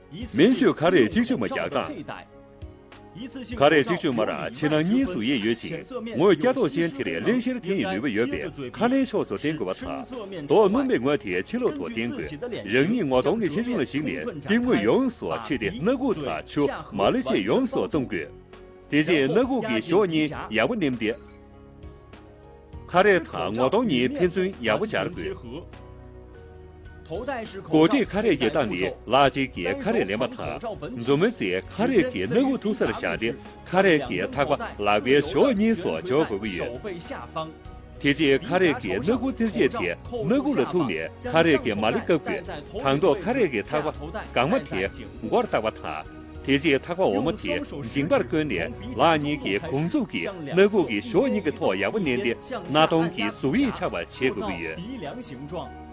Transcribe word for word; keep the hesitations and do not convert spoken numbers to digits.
སྨན་བཅོས་ཁ་རས་གཅིག་མཆོད་མ་རྒྱག་སྟངས། ཁ་རས་གཅིག་མཆོད་མར་ཕྱི་ནང་གཉིས་སུ་དབྱེ་ཡོད་ཅིང་། ངོས་སྐྱ་མདོག་ཅན་དེར་བརླན་གཤེར་ཐེ་ཡི་ནུས་པ་ཡོད་པས་ཁ་ལན་ཕྱོགས་སུ་བསྟན་དགོས་པ་དང་། མདོག་སྣུམ་པའི་ངོས་དེ་ཕྱི་ལོགས་སུ་བསྟན་དགོས། རང་ཉིད་ངོ་གདོང་གི་ཆེ་ཆུང་ལ་གཞིགས་ནས་གཏིང་མུས་ཡོངས་སུ་ཕྱེ་སྟེ་སྣ་ཁུག་དང་ཆུ། མ་ལེ་བཅས་ཡོངས་སུ་བཏུང་དགོས། དེ་རྗེས་སྣ་ཁུག་གི་གཞོགས་གཉིས་ཡག་པོ་མནན་ཏེ། ཁ་རས་དང་ངོ་གདོང་གཉིས་ཕན་ཚུན་ཡག་པོ་སྦྱར་དགོས། གོ་སྒྲིག་ཁ་རས་ཀྱི་སྟངས་ནི་ལག་གཅིག་གིས་ཁ་རས་ལེན་པ་དང་། མཛུབ་མོའི་རྩེས་ཁ་རས་ཀྱི་སྣ་ཁུག་ཐུག་སར་བཞག་སྟེ་ཁ་རས་ཀྱི་ཐག་པ་ལག་པའི་གཞོགས་གཉིས་སུ་འཇོག་དགོས་ཀྱི་ཡོད། དེ་རྗེས་ཁ་རས་ཀྱི་སྣ་ཁུག་རྩེར་བཅད་དེ་སྣ་ཁུག་ལ་ཐུག་ནས་ཁ་རས་ཀྱི་མ་ལེ་བཀབ་དགོས། དང་ཐོག་ཁ་རས་ཀྱི་ཐག་པ་སྒང་མ་དེ་མགོར་བཏགས་པ་དང་། དེ་རྗེས་ཐག་པ་འོག་མ་དེ་མཇིང་པར་བསྐོན་ནས་ལག་གཉིས་ཀྱི་གོང་མཛུབ་ཀྱིས་སྣ་ཁུག་གི་གཞོགས་གཉིས་ཀྱི་ཐོག་ཡག་པོ་མནན་ཏེ་སྣ་གདོང་གི་གཟུགས་དབྱིབས་ཆགས་པར་བྱེད་དགོས་ཀྱི་ཡོད།